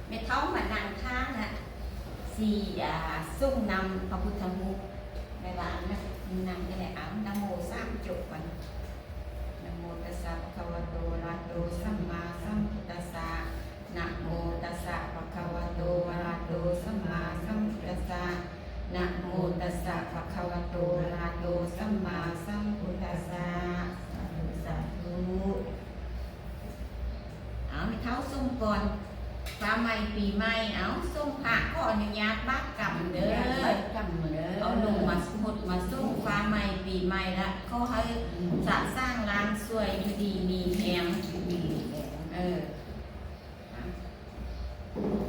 ແມ່ເຖົ້າມານັ່ງທ່ານະ ຊິ ອ່າ ສົ່ງນຳພະພຸດທະຮູບໃນບ້ານນະ ນັ່ງນີ້ແຫຼະ. ເອົາ ນະໂມສາມຈົບກ່ອນ. ນະໂມຕັດສະ ພະຄະວະໂຕ ອະລະຫະໂຕ ສຳມາສຳພຸດທັດສະ. ນະໂມຕັດສະ ພະຄະວະໂຕ ອະລະຫະໂຕ ສຳມາສຳພຸດທັດສະ. ນະໂມຕັດສະ ພະຄະວະໂຕ ອະລະຫະໂຕ ສຳມາສຳພຸດທັດສະ. ສາທຸ ສາທຸ. ເອົາ ແມ່ເຖົ້າສົ່ງກ່ອນ. ຟ້າໃໝ່ປີໃໝ່ ເອົາ ສົ່ງພະ ຂໍອະນຸຍາດບາດກຳເດີ ອະນຸຍາດບາດກຳເດີ ເອົາລົງມາຫົດມາສົ່ງຟ້າໃໝ່ປີໃໝ່ລະ ຂໍໃຫ້ ອືມ ສະສາງລ້າງຊ່ວຍ ຢູ່ດີມີແຮງ ຢູ່ດີມີແຮງ ເອີ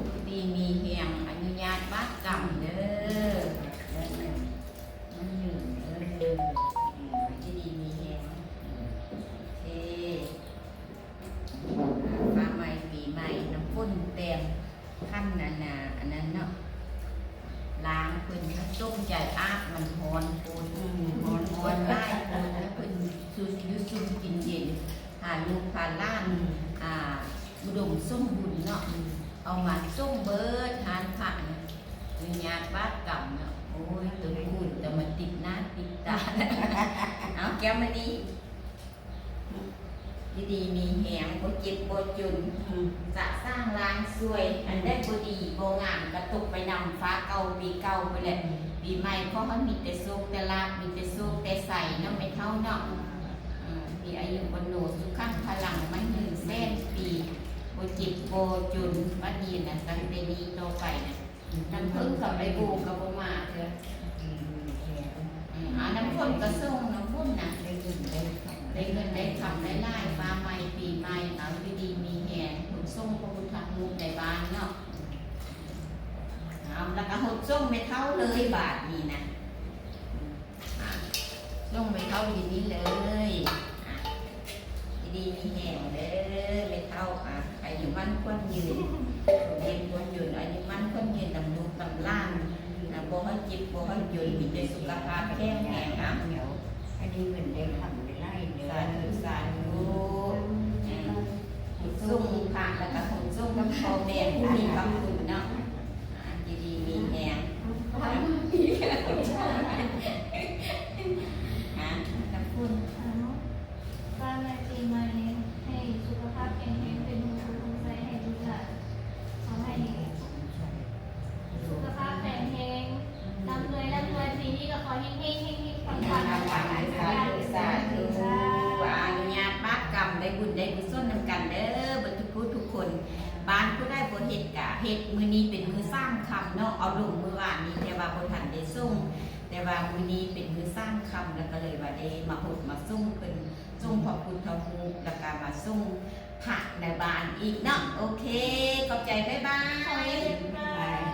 ຢູ່ດີມີແຮງ ອະນຸຍາດບາດກຳເດີ ມັນຍືນເດີ ຢູ່ດີມີແຮງ ໂອເຄ. ຟ້າໃໝ່ປີໃໝ່ ນ້ຳຝົນແຕ່ງ ຂັນອັນນ່າ ອັນນັ້ນເນາະ ລ້າງເພິ່ນ ສົມໃຈອາບ ມັນຮ້ອນໂພດ ອືມ ຮ້ອນ ຮ້ອນຫຼາຍໂພດ ໃຫ້ເພິ່ນຢູ່ຊຸ່ມກິນເຢັນ ພາລູກພາຫຼານ ອືມ ອ່າ ອຸດົມສົມບູນເນາະ ອືມ ເອົາມາສົ່ງເບິດຮ້ານພະນະ ອະນຸຍາດບາດກຳເນາະ ໂອ້ຍ ຕົ້ນຄູນຈະມາຕິດໜ້າຕິດຕາ ເອົາ ແກ້ວມະນີ. ຢູ່ດີມີແຮງ ບໍ່ເຈັບບໍ່ຈົນ ອືມ ສະສາງລ້າງຊ່ວຍ ອືມ ອັນໃດບໍ່ດີບໍ່ງາມກະຕົກໄປນຳຟ້າເກົ່າປີເກົ່າໄປແຫຼະ ອືມ ປີໃໝ່ຂໍໃຫ້ມີແຕ່ໂຊກແຕ່ລາບ ມີແຕ່ໂຊກແຕ່ໄຊເນາະ ແມ່ເຖົ້າເນາະ ອືມ ອືມ ມີອາຍຸວັນໂນ ສຸຂັງພະລັງ ໝັ້ນຍືນແສນປີ ບໍ່ເຈັບບໍ່ຈົນ ບັດນີ້ນະ ຕັ້ງແຕ່ນີ້ຕໍ່ໄປນະ ນ້ຳເຜິ້ງກັບໃບໂບກະບໍ່ມາເທື່ອ ອືມ ອາ ນ້ຳຝົນກະສົ່ງ ນ້ຳຝົນນະ ໄດ້ເງິນໄດ້ຄຳ ໄດ້ເງິນໄດ້ຄຳຫຼາຍໆ ຟ້າໃໝ່ປີໃໝ່ ເອົາ ຢູ່ດີມີແຮງ ຂົນສົ່ງພະພຸດທະຮູບໃນບ້ານເນາະ ເອົາ ລະກະຫົດສົ່ງແມ່ເຖົ້າເລີຍບາດນີ້ນະ. ອາ ສົ່ງແມ່ເຖົ້າຢູ່ນີ້ເລີຍ ອາ ຢູ່ດີມີແຮງເດີແມ່ເຖົ້າ ອາ ອາຍຸໝັ້ນຂວັນຍືນ ສົມເດັດບຸນຍູນ ອາຍຸໝັ້ນຂວັນຍືນ ນຳລູກນຳຫຼານ ອາ ບໍ່ໃຫ້ເຈັບບໍ່ໃຫ້ຈົນ ມີແຕ່ສຸຂະພາບແຂງແຮງ ອາ ໃຫ້ໄດ້ເງິນໄດ້ຄຳຫຼາຍໆເດີ ສາທຸ ສາທຸ ອາ ສົ່ງພະ ລະກະສົ່ງກັບພໍ່ແມ່ຜູ້ມີພະຄຸນເນາະ. ອ່າ ຢູ່ດີມີແຮງ ຮະ ນ້ຳຝົນ ອ່າ ຟ້າໃໝ່ປີໃໝ່ ໃຫ້ສຸຂະພາບແຂງແຮງ ເປັນຫົງໂພຫົງໄຊໃຫ້ລູກຫຼານ ຂໍໃຫ້ສຸຂະພາບແຂງແຮງ ລ່ຳລວຍ ລ່ຳລວຍ ປີນີ້ກໍຂໍເຮັງໆ ເຮັງໆ ປັງໆ ປັງໆ ສາທຸ ສາທຸ ອານຸຍາດບາດກຳ ໄດ້ບຸນໄດ້ກຸສົນນຳກັນເດີ ເບິດທຸກຜູ້ທຸກຄົນ. ບ້ານຜູ້ໃດບໍ່ເຮັດກະເຮັດ ມື້ນີ້ເປັນມື້ສາມຄ່ຳເນາະ ເອົາລົງມື້ວານນີ້ ແຕ່ວ່າບໍ່ທັນໄດ້ສົ່ງ ແຕ່ວ່າມື້ນີ້ເປັນມື້ສາມຄ່ຳ ລະກະເລີຍວ່າໄດ້ມາຫົດມາສົ່ງເພິ່ນ ສົ່ງພະພຸດທະຮູບ ລະກະມາສົ່ງພະໃນບ້ານອີກເນາະ. ໂອເຄ ຂອບໃຈ ບາຍບາຍ ບາຍບາຍ.